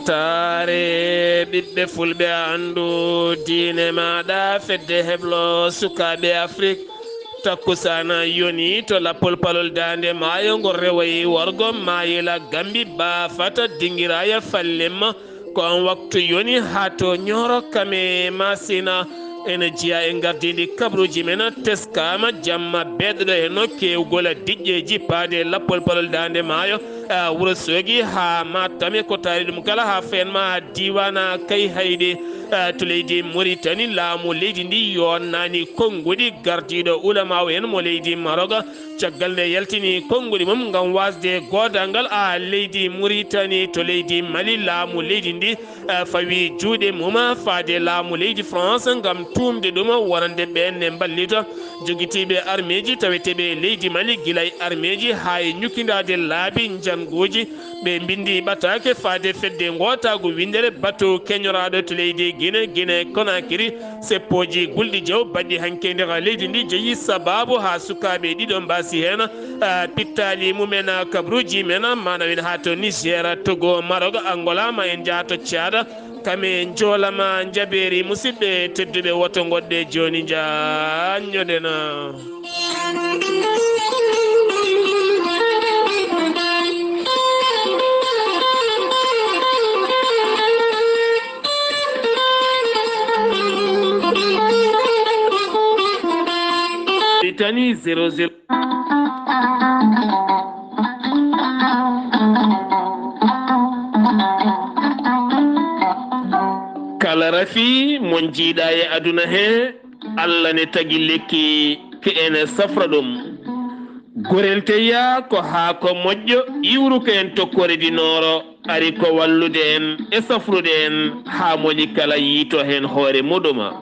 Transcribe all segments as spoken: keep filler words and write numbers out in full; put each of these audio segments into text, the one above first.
Taare ɓiɓɓe fulɓe, a anndu diine maaɗa, fedde heblo sukaaɓe Afrik. Takkusaana yoni to lappol palol daande maayo, ngol rewayi worgo maayila Gambi, baafata dingiraaya fallimma. Ko on waktu yoni haa to Ñooro Kame Masina. Ene jeyaa e ngardiindi kabaruuji men, teskaama jamma beeɗoɗo heen no keewgol diƴƴeeji paade lappol palol daande maayo, a, Wuro Soogi haa Matam e ko taari ɗum kala haa feen ma diiwaan Kayhayɗi, a, to leydi Muritani. Laamu leydi ndi yonnaani konnguɗi gardiiɗo ulamaawo en mo leydi Maroga. Caggal nde yaltini konnguɗi mum ngam waasde goodaagal a leydi Muritani to leydi Mali, laamu leydi ndi, eh, fawi juuɗe mum faade laamu leydi France ngam tuumde ɗum wonande ɓeen ne mballita jogitiiɓe armeeji taweteeɓe e leydi Mali, gila e armeeji haa e ñukkindaade laabi njannguuji. Ɓe mbinndi ɓataake faade fedde ngootaagu winndere bato keñoraaɗo to leydi Gine, Gine Konakiri. Seppooji gulɗi jew baɗɗi hankeende ka leydi ndi jeyi sabaabu haa sukaaɓe ɗiɗo mbaasi heen, ah, pittaali mumen, ah, kabaruuji men, ah, maanaam en haa to Niger, Togo, Maroc, Angola, ma en njaha to Tchad. Kame njoolama njabeeri, musidɓe tedduɓe, woto ngoɗɗe jooni njaanñoɗen. Mauritanie zéro zéro. Kala rafi mo njiiɗa e aduna he, Allah ne tagi lekki ke ene safra ɗum. Gorel teyya ko haako moƴƴo iwruko en tokkoore di nooro, ari ko wallude en e safrude en haa moƴƴi kala yiito heen hoore muɗuma.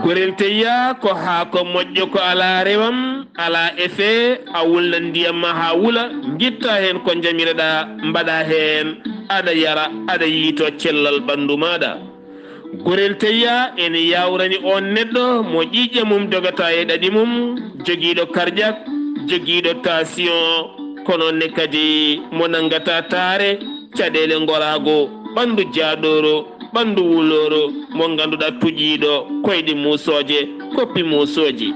Gorel teyya ko haako moƴƴo ko alaa rewam, alaa effet, a wulna ndiyam ma haa wula, ngitta heen ko njamireɗa, mbaɗa heen, aɗa yara, aɗa yiito cellal ɓanndu maaɗa. Gorel teyya ene yawrani on neɗɗo mo ƴiiƴe mum dogata e ɗaɗi mum, jogiiɗo karjak, jogiiɗo tension, kono ne kadi mo nanngata taare, caɗeele ngoraago, ɓanndu jaaɗooro, ɓanndu wulooro, mo ngannduɗaa tuƴiiɗo koyɗe muusooje, koppi muusooji.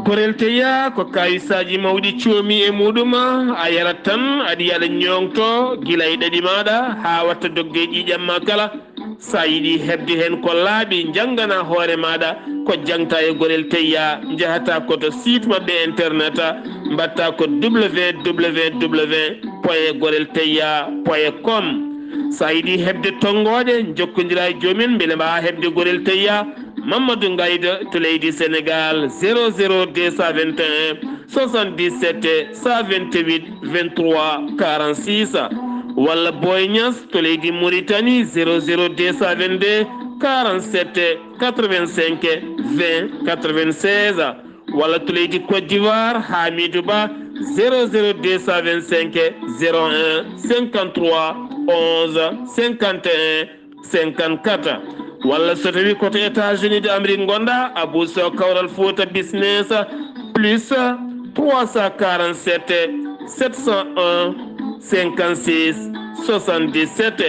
Gorel teyya ko kawisaaji mawɗi coomi e muɗum, a yarat tan, aɗi aɗa ñoŋto gila e ɗaɗi maaɗa haa watta dogde e ƴiiƴam ma kala. Sa yiɗi heɓde heen ko laaɓi, njanngana hoore maaɗa ko jaŋta e Gorel Teyya, njahata ko to site maɓɓe internet, mbaɗta ko w w w point gorel teyya point com. Sa yiɗi heɓde tonngooɗe, njokkondira e joom en mbele mbaawa heɓde Gorel Teyya. Mamadou Ngayda to leydi Sénégal, zéro zéro deux cent vingt et un, soixante-dix-sept, cent vingt-huit, vingt-trois, quarante-six. Walla Boy Niass to leydi Mauritanie, zéro zéro deux cent vingt-deux, quarante-sept, quatre-vingt-cinq, vingt, quatre-vingt-seize. Walla to leydi Côte d'Ivoire, Hamidou Ba, zéro zéro deux cent vingt-cinq, zéro un, cinquante-trois, onze, cinquante et un, cinquante-quatre. Walla so tawi ko to États-Unis d'Amérique ngonɗa, Abou Sow Kawral Fouta Business, plus trois cent quarante-sept, sept cent un, cinquante-six, soixante-dix-sept.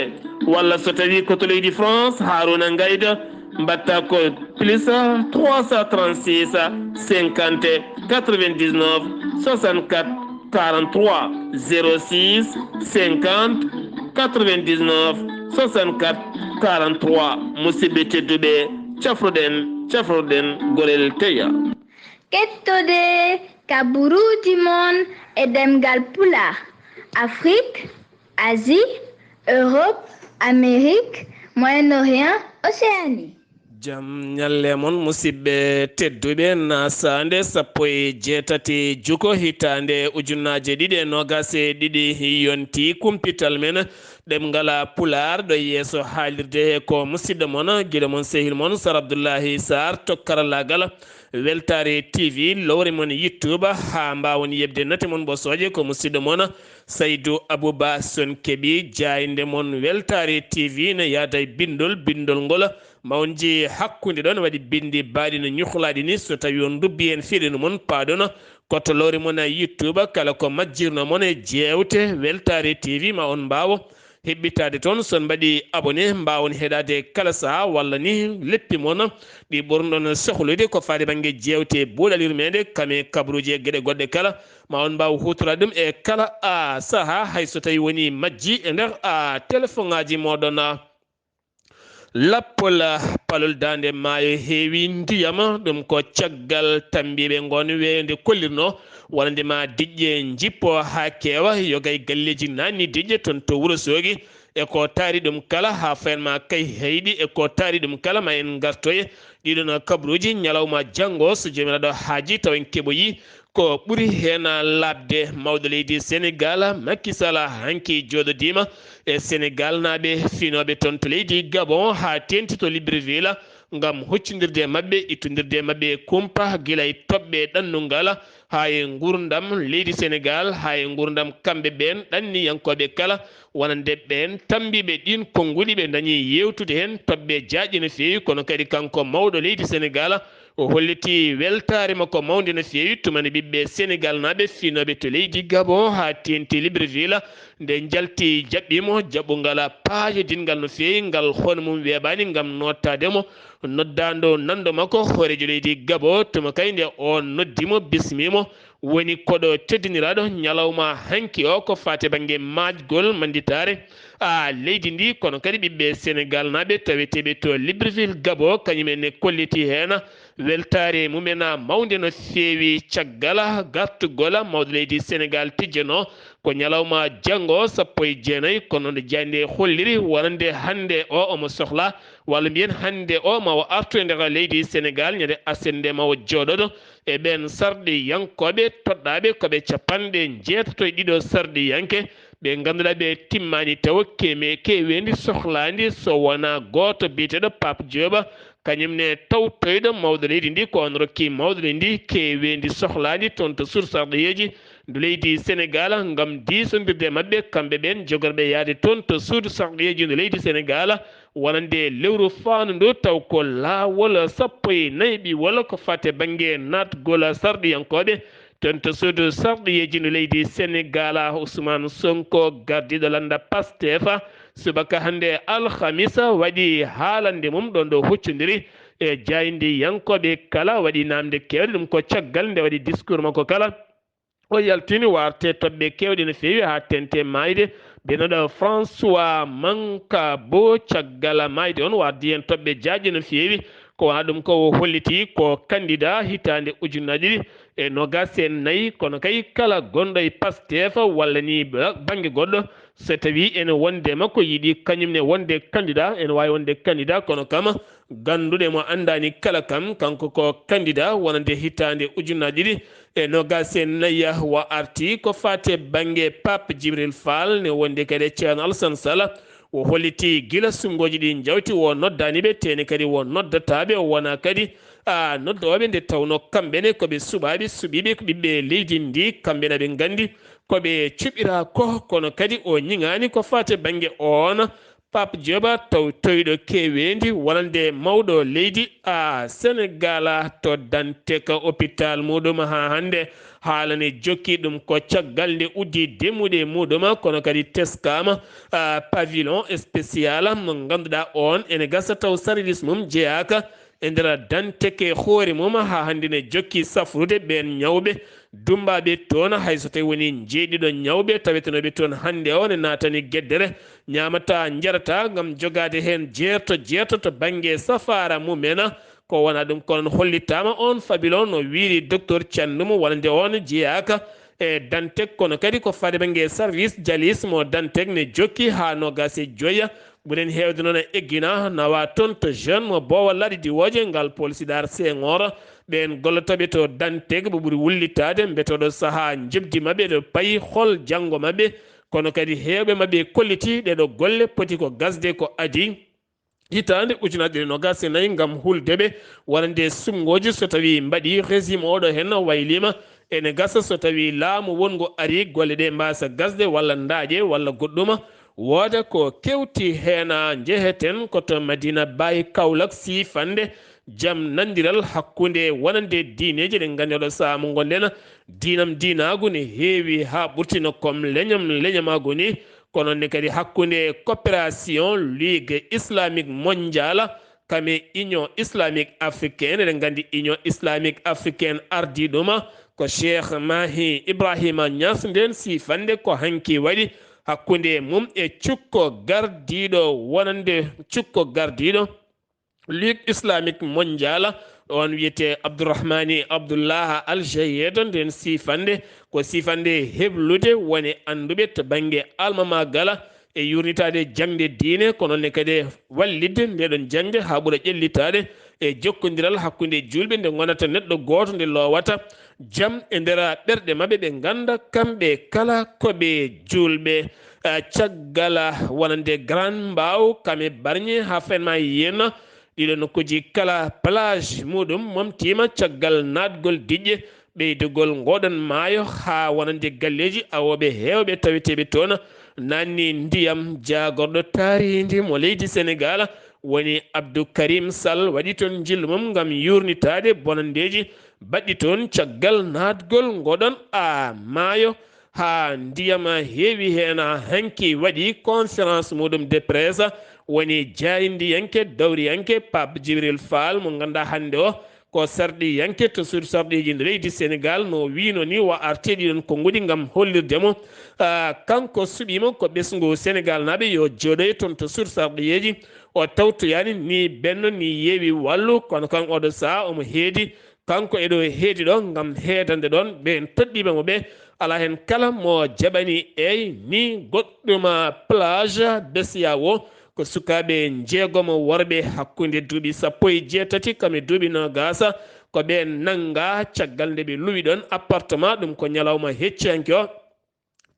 Walla so tawi ko to leydi France, Harouna Ngayda, mbaɗta ko plus trois cent trente-six, cinquante, quatre-vingt-dix-neuf, soixante-quatre, quarante-trois, zéro six, cinquante, quatre-vingt-dix-neuf, soixante-quatre, quarante-trois. Musidɓe tedduɓe, cafruɗen, cafruɗen Gorel Teyya. Kettode kaburuuji mon e ɗemngal Pulaar, Afrik, Asie, Europe, Amérique, Moyen-Orient, Océanie. Jam ñalle mon, musidɓe tedduɓe, na saande sappo e jeetati juko hitaande ujunnaaje ɗiɗi e noogaas e ɗiɗi, yonti kumpital men ɗemngal Pulaar ɗo yeeso haalirde he ko musidɗo mon, giɗo mon, sehil mon, Sar Abdullahi Sarr to karallaagal Weltaare T V, lowre mon YouTube, haa mbaawon yeɓde nate mon ɓosooje. Ko musidɗo mon Saydu Abuba Son keɓi jaaynde mon Weltaare T V ne yaada e binndol, binndol ngol ma on njii hakkunde ɗon waɗi binndi baaɗi no ñuhlaaɗi ni. So tawi on ndubbi heen fiɗino mon, paaɗon Ko to lowre mon YouTube, kala ko majjirno mon e jeewte Weltaare T V, ma on mbaawo heɓɓitaade toon. So on mbaɗi abonné, mbaawon heɗaade kala sahaa, walla ni leppi mon ɗi ɓurɗon sohlude ko faade bannge jeewte, buuɗal yurmeende, kame kabaruuji e geɗe goɗɗe kala, ma on mbaaw huutoraade ɗum e kala, a, sahaa, hay so tawii wonii majji e nder, a, telefoŋaaji mooɗon, a. Lappol, a, palol daande maayo heewi ndiyam, ɗum ko caggal tammbiiɓe ngoon weeyo nde kollirnoo, wonande ma diƴƴe njippo haa keewa, yoga e galleeji naanni diƴƴe toon to Wuro Soogi. E ko taari ɗum kala, haa fayan ma kay heyɗi, e ko taari ɗum kala, ma en ngartoye ɗiɗon kabaruuji ñalawma janngo, so Joomiraaɗo haaji, taw en keɓoyi ko ɓuri heen laaɓde. Mawɗo leydi Senegaal, Macky Sall, hanki jooɗodiima e Senegaalnaaɓe fiinooɓe toon to leydi Gabon, haa teeŋti to Libreville, ngam huccondirde e maɓɓe, ittondirde e maɓɓe kumpa, gila e toɓɓe ɗannungal, haa e nguurndam leydi Senegaal, haa e nguurndam kamɓe ɓeen ɗanniyankooɓe kala, wonande ɓeen tammbiiɓe ɗiin konnguɗi, ɓe ndañi yeewtude heen toɓɓe jaajɗe no feewi, kono kadi kanko mawɗo leydi Senegaal, o hollitii weltaare makko mawnde no feewi tuma nde ɓiɓɓe Senegaalnaaɓe fiinooɓe to leydi Gabon haa teeŋti Libreville, nde njalti jaɓɓii mo jaɓɓungal paajodinngal no feewi, ngal hono mum weeɓaani ngam nootaade mo. Noddaandu nanndo makko, hooreejo leydi Gabon, tuma kay nde o noddi mo, bismii mo, woni koɗo teddiniraaɗo ñalawma hanki o ko faati bannge maajgol mannditaare, a, leydi ndi, kono kadi ɓiɓɓe Senegaalnaaɓe taweteeɓe to Libreville, Gabon, kañum en ne kolliti heen weltaare mum en mawnde no feewi caggal gartugol mawɗo leydi Senegaal tijjanoo ko ñalawma janngo sappo e jeenayi, kono nde jaaynde holliri wonande hannde o omo sohla, walla mbiyen hannde o ma o artu e nder leydi Senegaal ñande aset nde ma o jooɗoɗo e ɓeen sarɗiyankooɓe toɗɗaaɓe ko ɓe capanɗe njeetato e ɗiɗo sarɗiyanke ɓe ngannduɗaa ɓe timmaani tawo keme keeweendi sohlaandi so wonaa gooto biyeteeɗo Pape Diop, kañum ne tawtoyɗo mawɗo leydi ndi, ko on rokki mawɗo leydi ndi keeweendi sohlaandi toon to suudu sarɗiyeeji ndu leydi Senegaal ngam diisondirde e maɓɓe, kamɓe ɓeen jogorɓe yahde toon to suudu sarɗiyeeji ndu leydi Senegaal, wonande lewru faandu ndu, taw ko laawol sappo e nayi ɓiwol ko faati e bannge naatgol sarɗiyankooɓe toon to suudu sarɗiyeeji ndu leydi Senegaal. Ousmane Sonko, gardiiɗo lannda Pastef, subaka hannde alhamisa waɗi haalande mum ɗoon ɗo huccondiri e jaayndiyankooɓe kala, waɗi naamnde keewɗe, ɗum ko caggal nde waɗi discours makko kala. O yaltini warte toɓɓe keewɗe no feewi haa teeŋti maayde. Biyeteeɗo François Mancabou, caggal maayde on, wardi heen toɓɓe jaajɗe no feewi. Ko wonaa ɗum ko o holliti ko candidat hitaande ujunnaji ɗiɗi e noogaas e nayi, kono kay kala gonɗo e Pastef walla ni ba-, bannge goɗɗo, so tawii ene wonde makko yiɗi kañum ne wonde candidat, ene waawi wonde candidat, kono kam gannduɗo mo anndaani kala kam, kanko ko candidat wonande hitaande ujunnaji ɗiɗi e noogaas e nayi. Wa arti ko faati e bannge Pape Djibril Fall ne wondi kadi e Ceerno Alassane Sall. O holliti gila suɓngooji ɗi njawti, o noddaani ɓe, teeni kadi o noddataa ɓe, o wonaa kadi, a, noddooɓe, nde tawnoo kamɓe ne ko ɓe suɓaaɓe, suɓiiɓe, ko ɓiɓɓe leydi ndi, kamɓe na ɓe nganndi ko ɓe cuɓiraa ko, kono kadi o ñiŋaani ko faati e bannge oon Pape Diop, tawtoyɗo keeweendi wonande mawɗo leydi, a, Senegaal, to Dantec hôpital muuɗum haa hannde. Haala ne jokki, ɗum ko caggal nde uddi demmuɗe muuɗum, kono kadi teskaama, a, pavillon spécial mo ngannduɗaa oon ene gasa taw service mum jeyaaka e nder Dantec e hoore mum haa hannde ne jokki safrude ɓeen ñawɓe dummbaaɓe toon, hay so tawii wonii njeeɗiɗo ñawɓe tawetenooɓe toon hannde o ne naatani geddere ñaamataa njarataa ngam jogaade heen jeerto jeerto to bannge safaara mum en. Ko wonaa ɗum, kono hollitaama oon pavillon no wiyri Docteur Thiandoum, wonande oon jeyaaka e Dantec, kono kadi ko faade bannge service dialyse mo Dantec ne jokki haa noogaas e joy. Ɓuren heewde noon e eggina nawa toon to jeune mo Boowal Laaɗe Diwooje ngal Paul Sidar Senghor. Ɓeen gollotooɓe to Dantec ɓe ɓuri wullitaade mbete oɗo sahaa njoɓdi maɓɓe ɗo payi hol janngo maɓɓe, kono kadi heewɓe maɓɓe kolliti ɗeeɗo golle poti ko gasde ko adii hitaande ujunaaji ɗiɗi noogaas e nayi ngam hulde ɓe wonande suɓngooji so tawii mbaɗii régime oɗo heen wayliima. Ene gasa so tawii laamu wonngo arii golle ɗe mbaasa gasde walla ndaaƴe walla goɗɗuma. Wooda ko kewti heen, njeheten ko to Madina Baye Kaolack siifannde jam nandiral hakkunde wonande diineeji ɗe ngannduɗaa ɗo sahaa mo ngonɗen. Diinam diinaagu ne heewi haa ɓurti no comme leñam leñamaagu ni, kono ne kadi hakkunde coopération Ligue Islamique Mondiale, kame Union Islamique Africaine, eɗen nganndi Union Islamique Africaine ardii ɗuma ko Cheikh Mahi Ibrahima Niass. Nden siifannde ko hanki waɗi hakkunde mum e cukko gardiiɗo wonande cukko gardiiɗo Ligue Islamique Mondiale, on wiyetee Abdourahmani Abdullah Al Jayed. Nden siifannde ko siifannde heblude woni annduɓe to bannge almamaagal e yuurnitaade jaŋde diine, kono ne kadi e wallitde ndeɗon jaŋde haa ɓura ƴellitaade e jokkondiral hakkunde juulɓe, nde ngonata neɗɗo gooto nde loowata jam e nder ɓerɗe maɓɓe, ɓe ngannda kamɓe kala ko ɓe juulɓe. Eh, caggal wonande Grand Mbao, kame Barñi haa Fenma Yena, ɗiɗo nokkuuji kala plage muɗum momtiima caggal naatgol diƴƴe ɓeydugol ngoɗon maayo haa wonande galleeji awooɓe heewɓe taweteeɓe toon. Naanni ndiyam jaagorɗo taariindi mo leydi Senegaal woni Abdou Karim Sall waɗi toon njillu mum ngam yuurnitaade bonanndeeji baɗɗi toon caggal naatgol ngoɗon a maayo haa ndiyam heewi heen. Hanki waɗi conférence muɗum de presse woni jaayndiyanke dawriyanke Pape Djibril Fall mo ngannduɗaa hannde o ko sarɗiyanke to suudu sarɗiiji leydi Senegaal, no wiino ni wa artee ɗiɗon konnguɗi ngam hollirde mo, ah, kanko suɓiima ko ɓesngu Senegaal naaɓe yo jooɗoy toon to suudu sarɗiyeeji. O tawtoyaani ni benno ni yeewi wallu, kono kan oɗo sahaa omo heedi. Kanko e ɗo heedi ɗo ngam heedande ɗoon ɓeen toɗɗiiɓe mo ɓe, alaa heen kala mo jaɓani eey ni goɗɗum. Plage Bessiawo ko sukaaɓe njeegomo worɓe hakkunde duuɓi sappo e jeetati kam e duuɓi noogaas, ko ɓe nanngaa caggal nde ɓe luwi ɗoon appartement, ɗum ko ñalawma heccihanke o.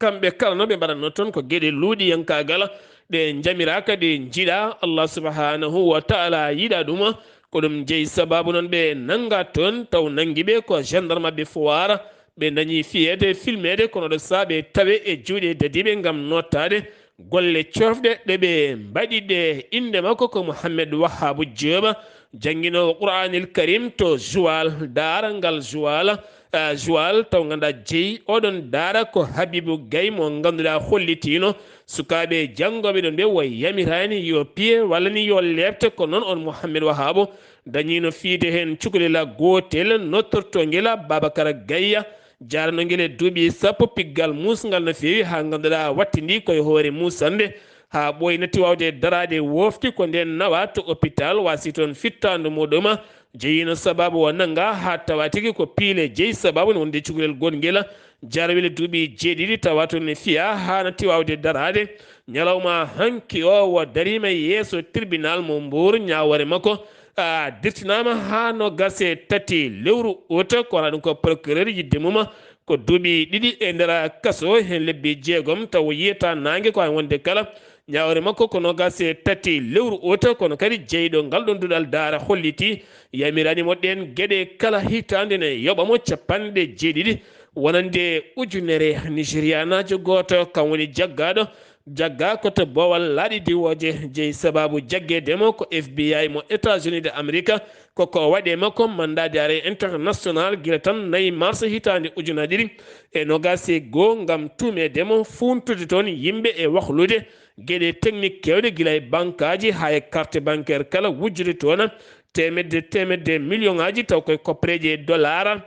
Kamɓe kala no ɓe mbaɗatnoo toon ko geɗe luuɗiyankaagal, ɗe njamiraaka, ɗe njiɗaa, Allah subhanahu wa taala yiɗaa ɗum. Ko ɗum jeyi sabaabu noon ɓe nanngaa toon, taw nanngi ɓe ko gendarme ɓe Foire. Ɓe dañi fiyeede, filmeede, kono ɗo sahaa ɓe tawe e juuɗe dadiiɓe ngam nootaade golle coofɗe ɗe ɓe mbaɗi ɗe. Innde makko ko Mouhamed Wahaabu Jooba, jannginoowo Qur'aanil Karim to Joal, daara ngal Joal, ah, Joal, taw ngannduɗaa jeyi oɗon daara ko Habibou Gaye mo ngannduɗaa hollitiino sukaaɓe janngooɓe ɗoon ɓe wo yamiraani yo piye walla ni yo leepte, ko noon on Mouhamed Wahaabu dañiino fiyde heen cukalel gootel nodtortoo ngel Babakar Gaye, jaarano ngel e duuɓi sappo piggal muusngal no feewi haa ngannduɗaa wattindii ko e hoore muusannde haa ɓooyi natti waawde daraade woofti ko ndeen nawa to hôpital waasi toon fittaandu muɗum. Jeyiino sabaabu o nanngaa haa tawa tigi ko piile jeyi sabaabu no wonde cukalel goɗngel jarwel duuɓi jeeɗiɗi tawa toon ne fiyaa haa natti waawde daraade. Ñalawma hanki o wo dariima yeeso tribunal mo Mbour, ñaawoore makko a dirtinaama haa noogaas e tati lewru ut, ko wona ɗum ko procureur yidde mum ko duuɓi ɗiɗi e nder kaso heen lebbi jeegom, taw yiyataa naange ko hay wonde kala. Ñaawoore makko ko noogaas e tati lewru ut, kono kadi jeyɗo ngal ɗoon duɗal daara holliti yamiraani mo ɗeen geɗe kala hitaande ne yoɓa mo capanɗe jeeɗiɗi wonande ujunere nigérianaajo gooto, kam woni jaggaaɗo jaggaa ko to boowal laaɗe diwooje. Jeyi sabaabu jaggeede mo ko F B I mo États-Unis de Amerique, ko ko waɗee makko mandat d'arrêt international gila tan nayi mars hitaande ujunaaji ɗiɗi e noogaas e goo ngam tuumeede mo fuuntude toon yimɓe e wahlude geɗe technique keewɗe gila e bankaaji haa e carte bancaire kala wujjude toon teemedde teemedde million aaji taw koye koppareeje e dollar.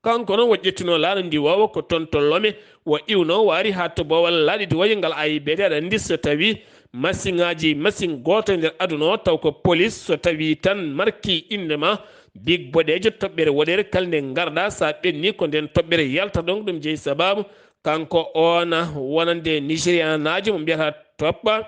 Kanko noon wo ƴettunoo laaɗe ndiwoowo ko toon to Lome wo iwnoo, waari haa to boowal laaɗe diwooje ngal A I B D. Aɗa anndi so tawii masiŋaaji, masiŋ gooto e nder aduna o taw ko polis, so tawii tan marki innde ma, big boɗeejo, toɓɓere woɗeere, kala nde ngarɗaa, so a ɓennii ko ndeen toɓɓere yalta ɗon. Ko ɗum jeyi sabaabu kanko oon wonande nigérianaajo mo mbiyata Toɓɓa.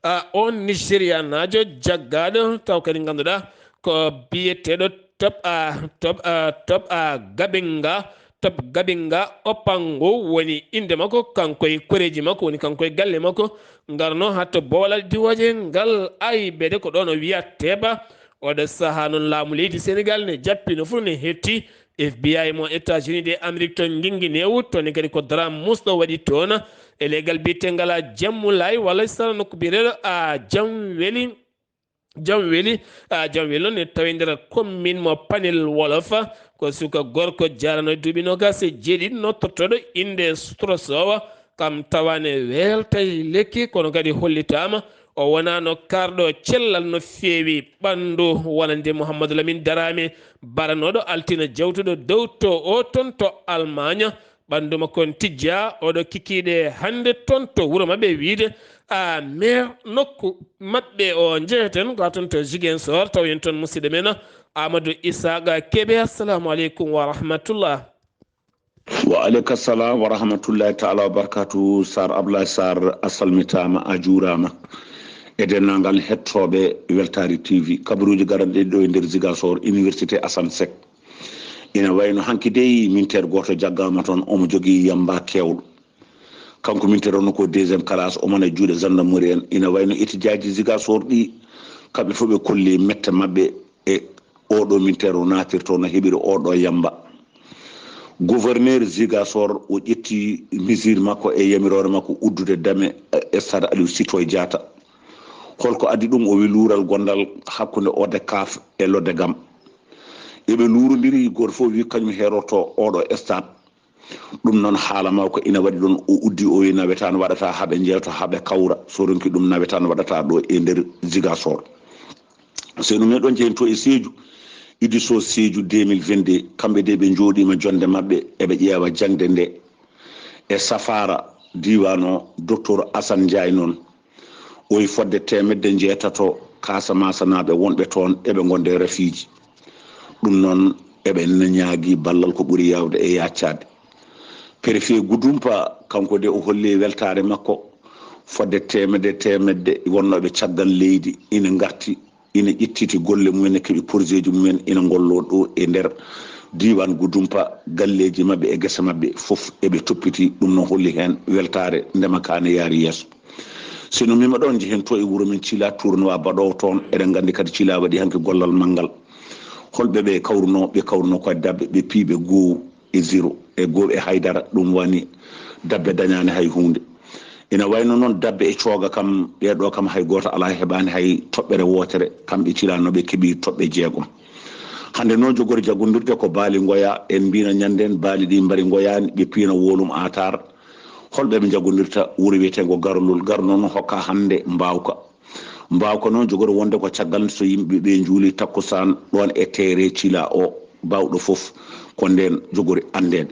A, oon nigérianaajo jaggaaɗo taw kadi ngannduɗaa ko biyeteeɗo Toɓ a, Toɓ a, Toɓ a Gabenga, Toɓ Gabenga Opango woni innde makko, kanko e koreeji makko, woni kanko e galle makko, ngarnoo haa to boowal diwooje ngal A I B D, ko ɗoon o wiyaa Teeba. Oɗo sahaa noon laamu leydi Senegaal ne jappi no fuu ne hetti F B I mo États-Unis de Amérique to Ngingineewu, toon ne kadi ko dara muusɗo waɗi toon e leggal biyeteengal a Jammulaay walla sara nokku biyeteeɗo a Jamweli. Jam weli, a, jam weli noon e tawindira commune mo Panel Wolof. Ko suka gorko jarano duuɓi noogaas e jeeɗiɗi, nottortooɗo innde Sutoro Sowa. Kam tawaani weeltay lekki, kono kadi hollitaama o wonaano kaarɗo cellal no feewi ɓanndu. Wonande Mouhamadou Lamine Darame, baranooɗo altine jawtuɗo dow to o toon to Almaaña. Ɓanndu makko on tijjaa, oɗo kikiiɗe hannde toon to wuro maɓɓe wiyde, a, maire nokku maɓɓe o. Njeheten ko toon to Ziguinchor, tawoyen toon musidɗo men Amadou Isaaqa Kebe. Assalamu aleykum wa rahmatullah. Wa aleyka salam wa rahmatullahi taala wa barakatuhu. Sar Ablaye Sar, a salmitaama, a juuraama. E denndaangal hettooɓe Weltaare T V, kabaruuji garanɗe ɗo e nder Ziguinchor, Université Assane Seck. Ina wayno hanki dey minteer gooto jaggaama toon, omo jogii yamba keewɗo. Kanko minteer on ko deuxième classe, omo e juuɗe gendarmerie en. Ina wayno étudiant ji Ziguinchor ɗi, kamɓe fof ɓe kolli mette maɓɓe e oɗo minteer o naatirto no heɓiri oɗo yamba. Gouverneur Ziguinchor o ƴetti mesure makko e yamiroore makko uddude dame, eh, stade Aline Sitoé Diatta. Holko addi ɗum? O wi luural gondal hakkunde ODCAV e l'ODEGAM. Eɓe luurondiri, gooto fof wi kañum heeroto oɗo stade. Ɗum noon haala makko ina waɗi ɗon, o uddi o wi nawetaan waɗata haɓe njeeto haɓe kawra, so ronki ɗum nawetaan waɗata ɗo e nder Ziguinchor. So no meɗon jehen to e Sédhiou, Idi Sow Sédhiou deux mille vingt-deux, kamɓe de ɓe njooɗiima jonde maɓɓe, eɓe ƴeewa jaŋde nde e Safara, diiwaan o, Docteur Assane Ndiaye noon, o wi fodde teemedde njeetato Kaasamasanaaɓe wonɓe toon eɓe ngonda e rafiiji. Ɗum noon eɓe ñaagi ballal ko ɓuri yaawde e yaaccaade. Préfet Goudoumpa, kanko de o holli weltaare makko, fodde teemedde teemedde wonnooɓe caggal leydi ina ngarti, ina ƴettiti golle mumen, keɓi projet ji mumen, ina ngollo ɗo e nder diiwaan Goudoumpa, galleeji maɓɓe e gese maɓɓe fof eɓe toppiti. Ɗum no holli heen weltaare ndema kaa ne yaari yeeso. So no mima ɗon, njehen to e wuro men Cila, tournoi baɗoowo toon. Eɗen nganndi kadi Cila waɗi hanki gollal manngal. Holɓe ɓe kawruno? Ɓe kawruno ko Dabbe, ɓe piiɓe goo e zéro, e goo e haydara, ɗum woni Dabbe dañaani hay huunde. Ina wayno noon Dabbe e Cooga kam, ɓee ɗo kam hay gooto alaa, heɓaani hay toɓɓere wootere, kamɓe Cila no ɓe keɓi toɓɓe jeegom. Hannde noon jogori jaggondirde ko Baali Ngoya, en mbino ñannden Baali ɗi mbari Ngoyaani, ɓe piino Wolum Atar. Holɓe ɓe jaggondirta? Wuro wiyeteengo Garlol. Garlol noon hokka hannde Mbaawka. Mbaawka noon jogori wonde ko caggal so yimɓe ɓe njuuli takkusaan ɗoon e terrain Cila o, baawɗo fof ko ndeen jogori anndeede.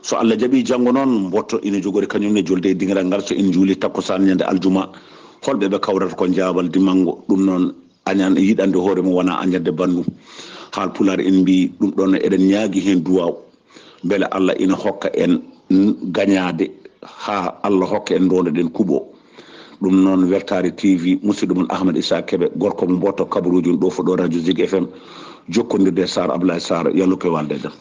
So Allah jaɓi, janngo noon Mboto ina jogori kañum ne jolde e diŋiral ngal so en njuuli takkusaan ñande aljuma. Holɓe ɓe kawrata? Ko Njaabal Dimanngo. Ɗum noon añan yiɗande hoore mum wona añande banndum. Haal Pulaar en mbii ɗum ɗoon, eɗen ñaagi heen duwaaw. Mbele Allah ina hokka en gañaade haa Allah hokka en ndondoɗen kuuɓo. Ɗum noon Weltaare T V, musidɗo mon Ahmad Issa Kebe, gorko mo Mboto, kabaruuji on ɗo fof ɗo Radio Zig F M, jokkondirde e Sar Ablaye Sar, yalluke walde jam.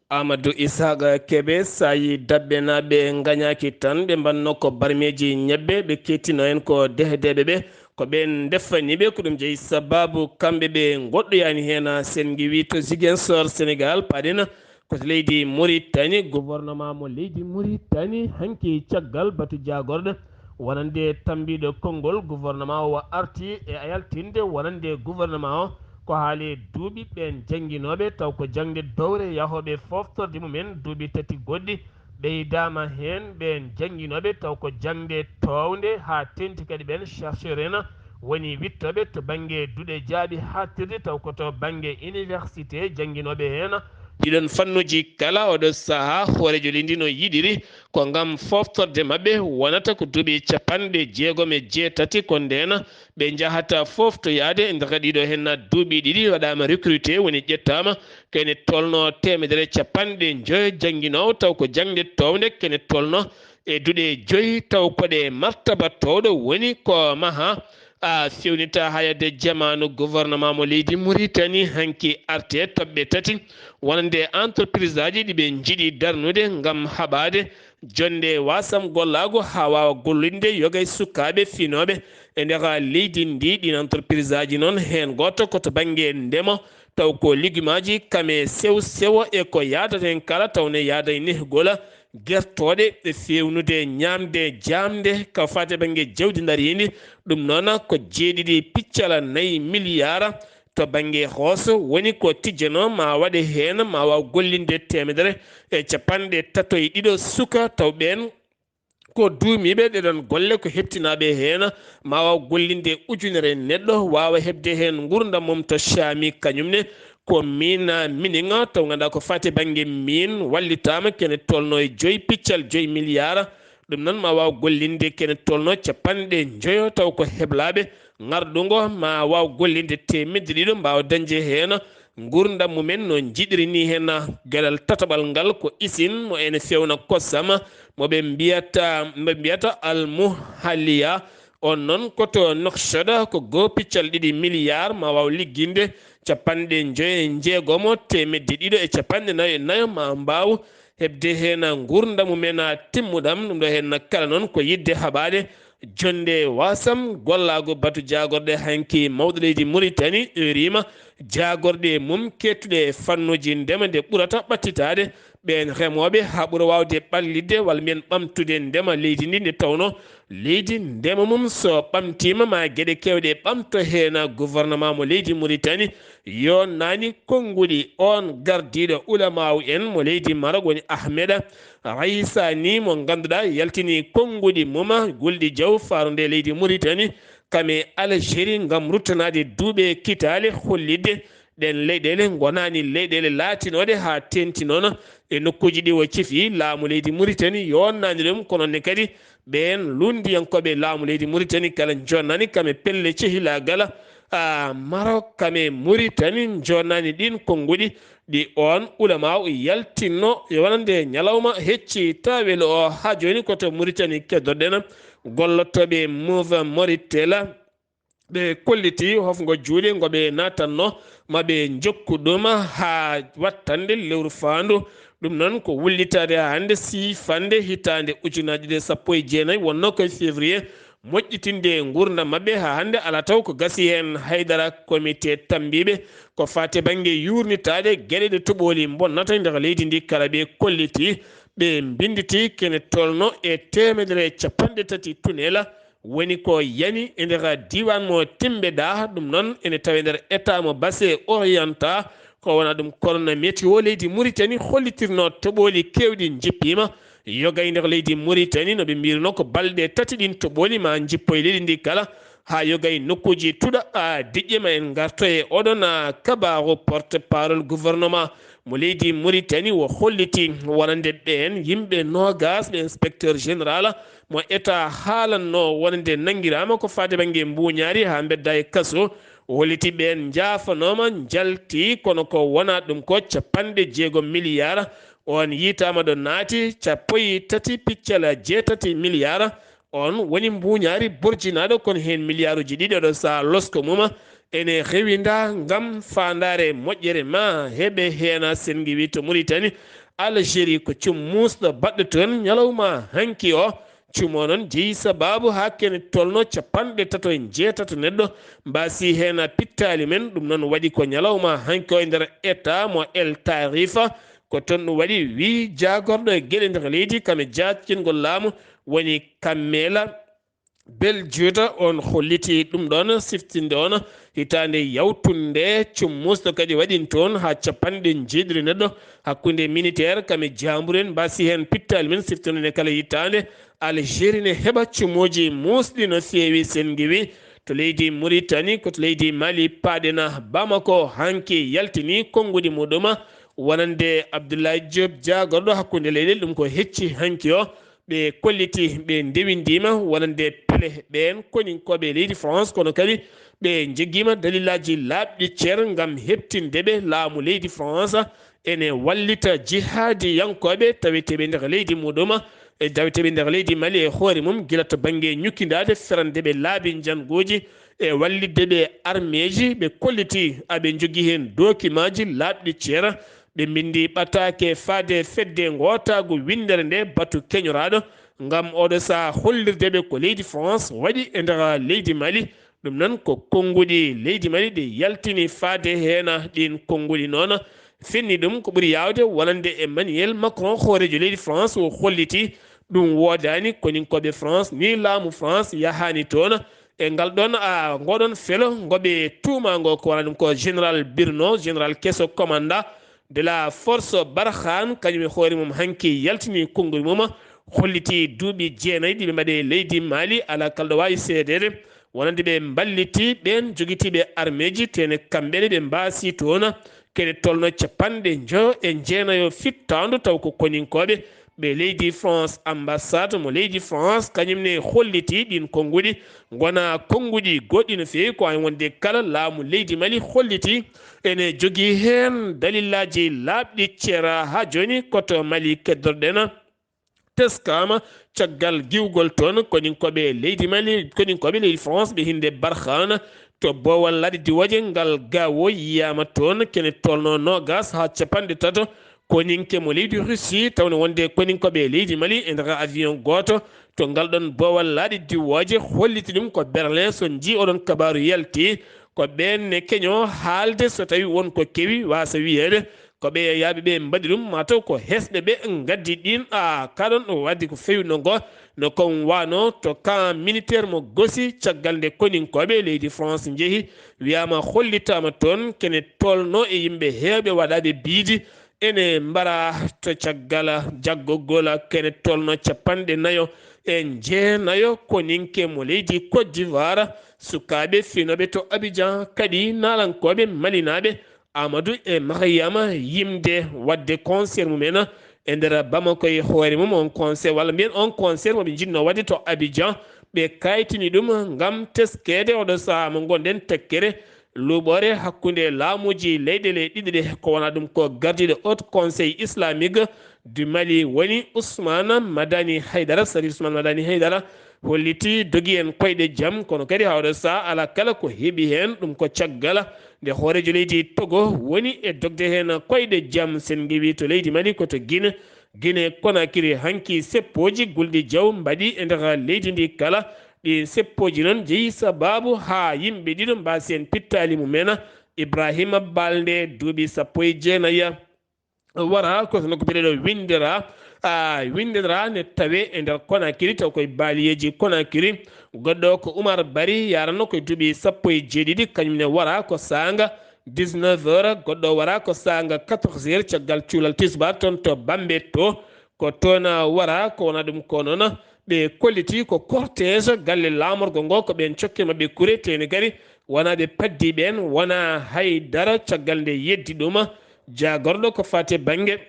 Amadou Isaaqa Kebe, so a yii Dabbenaaɓe ngañaaki tan, ɓe mbanno ko barmeeji ñebbe, ɓe kettino en ko dehedeeɓe ɓe, ko ɓe ndefani ɓe, ko ɗum jeyi sabaabu kamɓe ɓe ngoɗɗoyaani heen. Sen ngiwi to Ziguinchor, Sénégal, paaɗen ko to leydi Mauritanie, gouvernement mo leydi Mauritanie hanki caggal batu jaagorɗe wonande tambiiɗo konngol gouvernement o arti e yaltinde wonande gouvernement o. Ko haali duuɓi ɓeen jannginooɓe taw ko jaŋde dowre yahooɓe fooftorde mumen duuɓi tati goɗɗi, ɓeydaama heen ɓeen jannginooɓe taw ko jaŋde toownde haa teeŋti kadi ɓeen chercheur en woni wiɗtooɓe to bannge duɗe jaaɓi haaɗtirde taw ko to bannge université jannginooɓe heen. Ɗiɗon fannuuji kala oɗo sahaa hooreejo leydi no yiɗiri ko ngam fooftorde maɓɓe wonata ko duuɓi capanɗe jeegom e jeetati, ko ndeen ɓe njahata fooftoyaade. Ndeke ɗiɗo heen duuɓi ɗiɗi waɗaama recruté, woni ƴettaama ko ene tolnoo teemedere capanɗe njoyo jannginoowo taw ko jaŋde toownde, ko ene tolnoo e duɗe joyi taw ko ɗe martaba toowɗo woni ko maha. A fewnita hayade jamaanu gouvernement mo leydi Mauritanie hanki arte toɓɓe tati wonande entreprise aji ɗi ɓe njiɗi darnude ngam haɓaade jonde wasam gollaago haa waawa gollinde yoga e sukaaɓe finooɓe e nder leydi ndi. Ɗin entreprise aji noon heen gooto ko to bannge ndema taw ko ligumaji kame sew sewo e ko yaadata heen kala taw ne yaada e nehgol gertooɗe e feewnude ñaamde jaamde ka faati bannge jawdi ndariindi. Ɗum noon ko jeeɗiɗi piccala nayi miliyaara to bannge hooso woni ko tijjanoo ma waɗe heen ma waaw gollinde teemedere e capanɗe tato e ɗiɗo suka taw ɓeen ko duumiiɓe ɗeɗon golle ko heɓtinaaɓe heen ma waaw gollinde ujunere neɗɗo waawa heɓde heen nguurndam mum to caami kañum ne ko miin miniŋa taw ngannduɗaa ko faati bannge miin wallitaama kene tolno e joyi piccal joyi miliyaara. Ɗum noon ma waaw gollinde kene tolno capanɗe njoyo taw ko heblaaɓe ŋarɗungo ma waaw gollinde teemedde ɗiɗo mbaawa dañde heen nguurndam mumen no njiɗiri ni heen. Geɗal tataɓal ngal ko isin mo ene fewna kosam mo ɓe mbiyata mo ɓe mbiyata almuhaliya. On noon ko to Nouakchott ko goo piccal ɗiɗi miliyaar ma waaw ligginde capanɗe njoyo e njeegomo teemedde ɗiɗo e capanɗe nayo e nayo ma mbaaw heɓde heen nguurndam mumen timmuɗam. Ɗum ɗo heen kala noon ko yiɗde haɓaade jonnde wasam gollaagu batu jaagorɗe hanki mawɗo leydi Muritani riima jaagorɗe mum keettuɗe e fannuuji ndema nde ɓurata ɓattitaade ɓeen remooɓe haa ɓura waawde ɓallitde walla mbiyen ɓamtude ndema leydi ndi nde tawnoo leydi ndema mum so ɓamtiima ma geɗe keewɗe ɓamto heen gouvernement mo leydi Muritani yonnaani konnguɗi. Oon gardiiɗo ulamaawu en mo leydi Marok woni Ahmeda Raisani mo ngannduɗaa yaltini konnguɗi mum gulɗi jaw faarunde leydi Muritani kam e Algérie ngam ruttanaade duuɓi e kitaale hollitde ɗeen leyɗeele ngonaani leyɗeele laatinooɗe haa teeŋti noon e nokkuuji ɗi o cifi laamu leydi Muritani yonnaani ɗum kono ne kadi ɓeen lunndiyankooɓe laamu leydi Muritani kala jonnaani kam e pelle cehilaagal Marok kam e Muritani jonnaani ɗiin konnguɗi ɗi oon ulamaaw yaltinno wonande ñalawma hecci tawel o haa jooni ko to Muritani keddoɗen gollotooɓe Move Moritel ɓe kolliti hofngo juuɗe ngo ɓe naatannoo ma ɓe njokku ɗum haa wattande lewru faandu. Ɗum noon ko wullitaade haa hannde siifannde hitaande ujunaaji ɗiɗi e sappo e jeenayi wonnoo ko e février moƴƴitinde nguurndam maɓɓe haa hannde alaa taw ko gasi heen haydara comité tammbiiɓe ko faati bannge yuurnitaade geɗe ɗe toɓooli mbonnata e nder leydi ndi kala ɓe kolliti ɓe mbinnditi kene tolno e teemedere e capanɗe tati tunela woni ko yani e nder diiwaan mo Timbe Dah ɗum noon ene tawe nder état mo Basse Oriental ko wona ɗum kono no météo leydi Mauritanie hollitirno toɓooli keewɗi njippiima yoga e nder leydi Mauritanie no ɓe mbirno ko balɗe tati ɗin toɓooli ma njippo e leydi ndi kala haa yoga e nokkuuji tuɗa a diƴƴe ma en ngarto e oɗon kabaaru porte parole gouvernement mo leydi Mauritanie o holliti wonande ɓeen yimɓe noogas ɓe inspecteur général mo état haalanno wonande nanngiraama ko faade bannge mbuuñaari haa mbedda e kaso o holliti ɓeen njaafanooma njalti kono ko wona ɗum ko capanɗe jeego miliyaar on yiytaama ɗo naati cappo e tati piccala jeetati miliyaar on woni mbuuñaari borjinaaɗo kono heen miliyaaruuji ɗiɗi oɗo sahaa losko mum ene rewinda ngam faandaare moƴƴere ma heɓe heena senngiwi to Mauritanie Algérie ko cum muusɗo baɗɗo toon ñalawma hanki o cumo noon jeyi sabaabu haa kene tolno capanɗe tato e jeetato neɗɗo mbaasi heen pittaali men ɗum noon waɗi ko ñalawma hanki o e nder état mo El Tarifa ko toon ɗum waɗi wii jaagorɗo e geɗe nder leydi kam e jaajkingol laamu woni Kammela Beljuuta on holliti ɗum ɗoon siftinde on hitaande yawtunde cummusɗo kadi waɗin toon haa capanɗe njeeɗiɗi neɗɗo hakkunde militaire kam e jaamburen mbaasi heen pittaali men siftinde nde kala hitaande Algérie ne heɓa cumuuji muusɗi no feewi senngiwi to leydi Mauritanie ko to leydi Mali paaɗena Bamako hanki yaltini konnguɗi muɗuma wonande Abdoulaye Diop jaagorɗo hakkunde leyɗe ɗum ko hecci hanki o ɓe kolliti ɓe ndewindiima wonande pele ɓeen koninkooɓe leydi France kono kadi ɓe njegiima dalilaaji laaɓɗi cer ngam heɓtinde ɓe laamu leydi France ene wallita jihaadiyankooɓe taweteeɓe nder leydi muɗuma e taweteeɓe nder leydi Mali e hoore mum gila to bannge ñukkindaade ferande ɓe laabi njannguuji e wallitde ɓe armeeji ɓe kolliti aɓe njogii heen dookimaaji laaɓɗi cer ɓe mbinndi ɓataake faade fedde ngootaagu winndere nde batu keñoraaɗo ngam oɗo sahaa hollirde ɓe ko leydi France waɗi e nder leydi Mali ɗum noon ko konnguɗi leydi Mali ɗi yaltini faade heen ɗiin konnguɗi noon fenni ɗum ko ɓuri yaawde wonande Emmanuel Macron, hooreejo leydi France, o holliti ɗum woodaani. Koninkooɓe France, ni laamu France yahaani toon e ngal ɗoon, a, ngoo ɗoon felo ngo ɓe tuumaa ngo, ko wona ɗum ko général Birno, général keso commandant de la force Barkhane, kañum e hoore mum hanki yaltini konngol mum, holliti duuɓi jeenayi ɗi ɓe mbaɗi e leydi Mali, alaa kala ɗo waawi seedeede wonande ɓe mballiti ɓeen jogitiiɓe armeeji, tene kamɓe ne ɓe mbaasi toon kene tolno capanɗe njo e jeenayo fittaandu, taw ko koninkooɓe ɓe leydi France. Ambassade mo leydi France kañum ne holliti ɗiin konnguɗi ngona konnguɗi goɗɗi no feewi, ko wayi wonde kala laamu leydi Mali holliti ene jogii heen dalillaaji laaɓɗi ceera. Haa jooni koto Mali keddorɗen teskama caggal giwgol toon koninkooɓe leydi Mali, koninkooɓe leydi France ɓe hinnde Barkhane to boowal laaɗe diwooje ngal Gao yiyaama toon kene tolno noogas haa capanɗe tato koninke mo leydi Russie, tawno wonde koninkooɓe leydi Mali e nder avion gooto to ngal ɗoon boowal laaɗe diwooje holliti ɗum ko Berlin. So njii oɗon kabaaru yalti, ko ɓeen ne keñoo haalde so tawi won ko kewi waasa wiyeede ko ɓe yeyaaɓe ɓe mbaɗi ɗum, mataw ko hesɓe ɓe ngaddi ɗiin. A, kaɗon o waddi ko fewi no ngo, no kon wano to camp militaire mo Gosi, caggal nde koninkooɓe leydi France njehi, wiyaama hollitaama toon kene tolno e yimɓe heewɓe waɗaaɓe biidi ene mbara to caggal jaggogol kene tolno capanɗe nayo e jeenayo koninke mo leydi Côte d'Ivoire, sukaaɓe finooɓe to Abidjan, kadi naalankooɓe malinaaɓe Amadou e Mariama yimde waɗde concert mum en e nder Bamako e hoore mum. On concert, walla mbiyen on concert mo ɓe njiɗno waɗde to Abidjan, ɓe kaytini ɗum ngam teskeede oɗo sahaa mo ngonɗen tekkere luuɓore hakkunde laamuuji leyɗeele ɗiɗi ɗe, ko wona ɗum ko gardiiɗo Haut Conseil Islamique du Mali woni Ousmane Madani Haydara. Sari Ousmane Madani Haydara holliti dogi en koyɗe jam, kono kadi haa oɗo sahaa alaa kala ko heɓi heen. Ɗum ko caggal nde hooreejo leydi Togo woni e dogde heen koyɗe jam. Sen ngewi to leydi Mali, ko to Guinée, Guinée Conakry, hanki seppooji gulɗi jaw mbaɗi e nder leydi ndi kala. Ɗi seppooji noon jeyi sabaabu haa yimɓe ɗiɗo mbaasi heen pittaali mum en, Ibrahima Balde, duuɓi sappo e jeenayi, wara ko nokku biyeteeɗo Windera, a, Windera ne tawe e nder Conakry, taw koye baaliyeeji Conakry. Goɗɗo ko Oumar Bari, yaranno koye duuɓi sappo e jeeɗiɗi, kañum ne wara ko saanga dix-neuf heures, goɗɗo wara ko saanga quatorze heures, caggal cuulal tisbaar toon to Bambeto. Ko toon wara ko wona ɗum ko noon ɓe kolliti ko cortège galle laamorgo ngo, ko ɓeen cokkirma ɓe kure, teni kadi wona ɓe paddi ɓeen, wona hay dara. Caggal nde yeddi ɗum, jaagorɗo ko faati bannge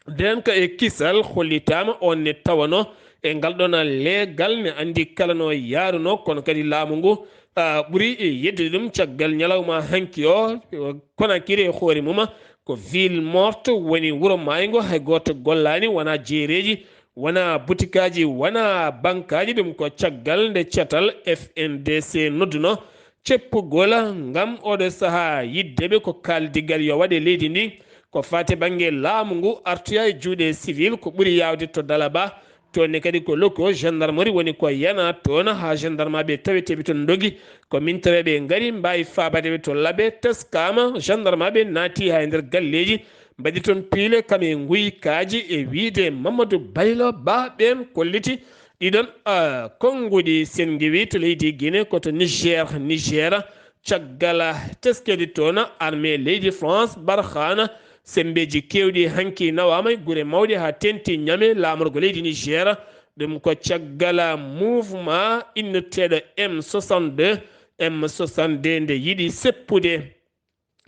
denka e kisal hollitaama, on ne tawano e ngal ɗoon leegal ne anndi kala no yaaruno, kono kadi laamu ngu, a, ɓuri e yeddude ɗum caggal ñalawma hanki o. Conakry e hoore mum ko ville morte, woni wuro maayngo, hay gooto gollaani, wona jeereeji, wona butikaaji, wona bankaaji. Ɗum ko caggal nde catal F N D C nodduno ceppugol ngam oɗo sahaa yiddeɓe ko kaaldigal yo waɗe leydi ndi. Ko faati bannge laamu ngu artoya e juuɗe civil, ko ɓuri yaawde to Dalaba. Toon ne kadi ko loko gendarmerie woni ko yana toon, haa gendarmeɓe taweteeɓe toon ndogi. Ko min taweɓe ngari mbaawi faabadeɓe to Labe, teskama gendarmeɓe naati haa e nder galleeji, mbaɗi toon piile kam e nguykaaji, e wiyde Mamadou Baylo Ba. Ɓeen kolliti ɗiɗon, a, konnguɗi. Sen ngewi to leydi Guinée, ko to Niger, Niger, caggal teskeede toon armée leydi France, Barkhane, semmbeeji keewɗi hanki nawaama e gure mawɗe haa teeŋti Niamey, laamorgo leydi Niger. Ɗum ko caggal mouvement inneteeɗo M soixante-deux, M soixante-deux nde yiɗi seppude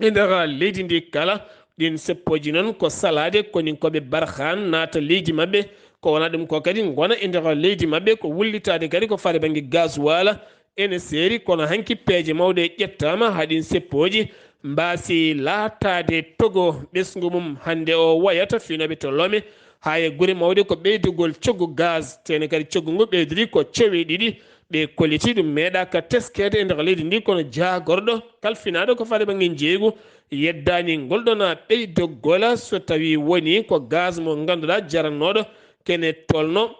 e nder leydi ndi kala. Ɗiin seppooji noon ko salaade koninkooɓe Barkhane naata leydi maɓɓe, ko wona ɗum ko kadi ngona e nder leydi maɓɓe, ko wullitaade kadi ko faati bannge gasoil ene seeri, kono hanki peeje mawɗe ƴettaama haa ɗiin seppooji mbaasi laataade togo. Ɓesngu mum hannde o wayata finooɓe to Lome haa e gure mawɗe ko ɓeydugol coggu gaz, tene kadi coggu ngu ɓeydiri ko cewe ɗiɗi. Ɓe kolliti ɗum meeɗaaka teskeede e nder leydi ndi, kono jaagorɗo kalfinaaɗo ko faati bannge njeeygu yeddaani ngol ɗoon ɓeydogol, so tawii woni ko gaz mo ngannduɗaa jarannooɗo kene tolno,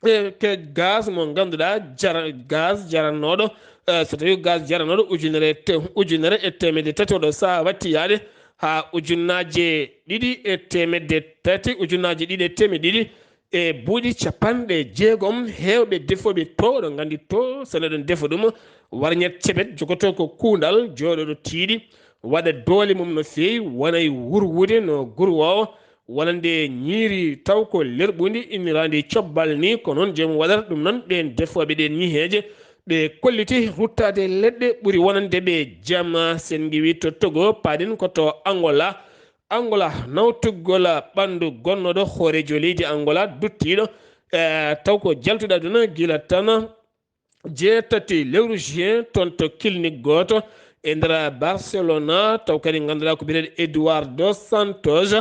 e, ke gaz mo ngannduɗaa jara-, gaz jarannooɗo, e, so tawii gaz jarannooɗo ujunere e te-, ujunere e teemedde tati oɗo sahaa watti yahde haa ujunnaaje ɗiɗi e teemedde tati, ujunnaaje ɗiɗi e teemedde ɗiɗi e buuɗi capanɗe jeegom. Heewɓe defooɓe to, oɗon nganndi to, so neɗɗo defa ɗum, warñat cebet, jogotoo ko kuundal, jooɗoɗo tiiɗi, waɗa doole mum no feewi, wona e wurwude no gurwoowo, wonande ñiiri taw ko lerɓundi inniraandi cobbal ni, ko noon joomum waɗata ɗum. Noon ɓeen defooɓe ɗeen ñiheeje, ɓe kolliti ruttaade leɗɗe ɓuri wonande ɓe jam. Sen ngiwi to Togo, paaɗen ko to Angola. Angola, nawtugol ɓanndu gonnooɗo hooreejo leydi Angola duttiiɗo, e, taw ko jaltuɗo aduna gila tan jeetati lewru juin, toon to clinique gooto e nder Barcelona, taw kadi ngannduɗaa ko biyeteeɗo Eduardo Santos.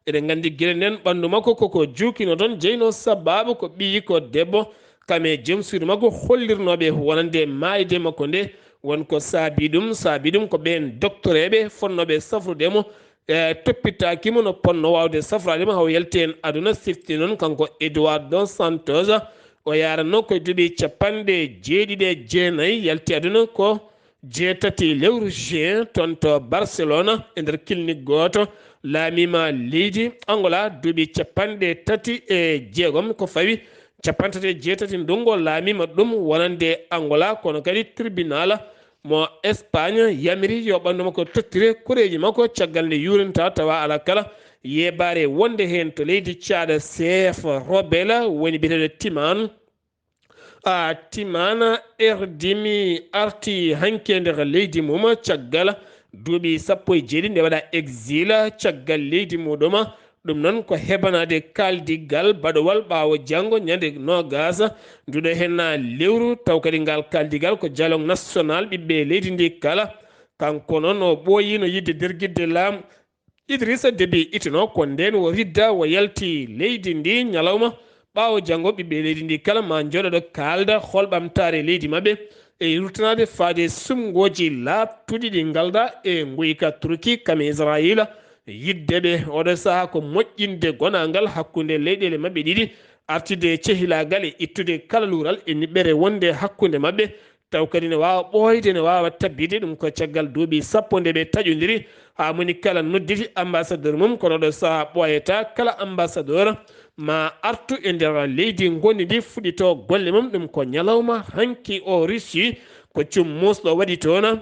Eɗen nganndi gila ndeen ɓanndu makko koko juukino toon, jeyno sabaabu ko ɓiyi ko debbo, kam e joom suudu makko hollirnooɓe wonande maayde makko nde, won ko saabii ɗum. Saabii ɗum ko ɓeen doktoreeɓe fotnooɓe safrude mo, e, toppitaaki mo no potnoo waawde safraade mo, haw yalti heen aduna, sifti noon kanko Eduardo Santos. O yaranno ko e duuɓi capanɗe jeeɗiɗi e jeenayi, yalti aduna ko jeetati lewru juin, toon to Barcelona, e nder clinique gooto. Laamiima leydi Angola duuɓi capanɗe tati e jeegom, ko fawi capanɗe tati e jeetati ndungo laamiima ɗum wonande Angola, kono kadi tribunal mo Espagne yamiri yo ɓanndu makko tottire koreeji makko caggal nde yuurinta, tawa alaa kala yeebaare wonde heen to leydi Caad. Chef rebelle woni biyeteeɗo Timan. A, Timan Erdimi arti hanki e nder leydi mum caggal duuɓi sappo e jeeɗiɗi nde waɗa exil caggal leydi muɗum. Ɗum noon ko hebanaade kaaldigal baɗowal ɓaawo janngo ñande noogas nduɗo heen lewru, taw kadi ngal kaaldigal ko dialogue national ɓiɓɓe leydi ndi kala. Kanko noon o ɓooyiino yiɗde dergitde laamu Idrissa Déby Itno, ko ndeen o ridda o yalti leydi ndi ñalawma. Ɓaawo janngo ɓiɓɓe leydi ndi kala ma njooɗo ɗo kaalda hol ɓamtaare leydi maɓɓe e ruttanaade faade sumngooji laaɓtuɗi ɗi ngalda e nguyka Turki kam e Israayiila. Yiɗde ɓe oɗo sahaa ko moƴƴinde gonaangal hakkunde leyɗeele maɓɓe ɗiɗi, artude e cehilaagal e ittude kala luural e niɓɓere wonde hakkunde maɓɓe, taw kadi ne waawa ɓooyde, ne waawa tabbide. Ɗum ko caggal duuɓi sappo nde ɓe taƴondiri, haa moni kala nodditi ambassadeur mum, kono ɗo sahaa ɓooyata, kala ambassadeur ma artu e nder leydi ngonndi ndi, fuɗɗito golle mum. Ɗum ko ñalawma hanki o Russie, ko cum muusɗo waɗi toon.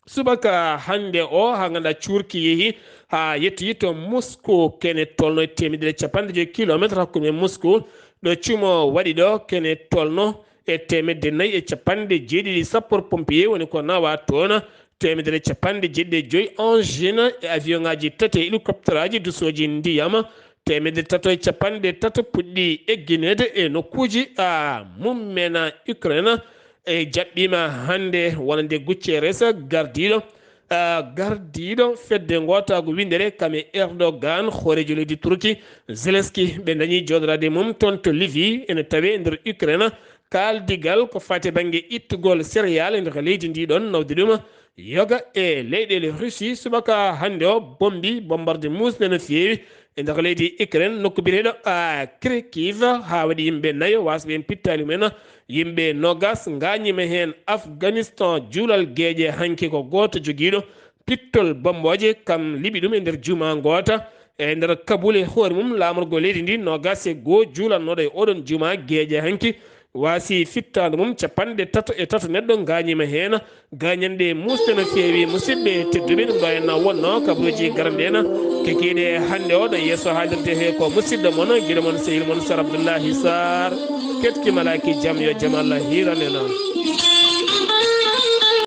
Subaka hannde o, haa ngannduɗaa cuurki yehi haa yetti to Moscou, kene tolno e teemedere capanɗe joyi kilometre hakkunde Moscou, ɗo cumo waɗi ɗo, kene tolno e teemedde nayi e capanɗe jeeɗiɗi sapeur pompier woni ko nawa toon, teemedere capanɗe jeeɗiɗi e joyi engine e avion ŋaaji tati e hélicoptère aji dusooji ndiyam, teemedde tato e capanɗe tato puɗɗi eggineede e nokkuuji a mummen. Ukraine e jaɓɓiima hannde wonande Guterres gardiiɗo, ah, gardiiɗo fedde ngootaagu winndere kam e Erdogan, hooreejo leydi Turki, Zelensky, ɓe ndañi jooɗoraade mum toon to Lviv, ene tawee e nder Ukraine. Kaaldigal ko faati bannge ittugol céréales e nder leydi ndi ɗoon, nawde ɗum yoga e leyɗeele Russie. Subaka hannde o, bombi, bombarde muusde no feewi e nder leydi Ukraine, nokku biyeteeɗo a Kharkiv, haa waɗi yimɓe nayo waasɓe heen pittaali mumen. Yimɓe noogas ngaañiima heen, Afganistan, juulal geeƴe hanki ko gooto jogiiɗo pittol bombooje, kam liɓi ɗum e nder juma ngoota. E nder Kabul e hoore mum, laamorgo leydi ndi, noogas e goo juulannooɗo e oɗon juma geeƴe hanki, waasi fittaandu mum, capanɗe tato e tato neɗɗo ngaañiima heen. Gaañanɗe muusɗe no feewi, musidɓe tedduɓe, ɗum ɗo henna wonnoo kabaruuji garanɗe en kekiiɗe hannde o. Ɗo yeeso haalirde he ko musidɗo mon, giɗo mon, sehil mon, Sar Abdullahi Sar. Ketki malaaki jam, yo jam Allah hiiran en.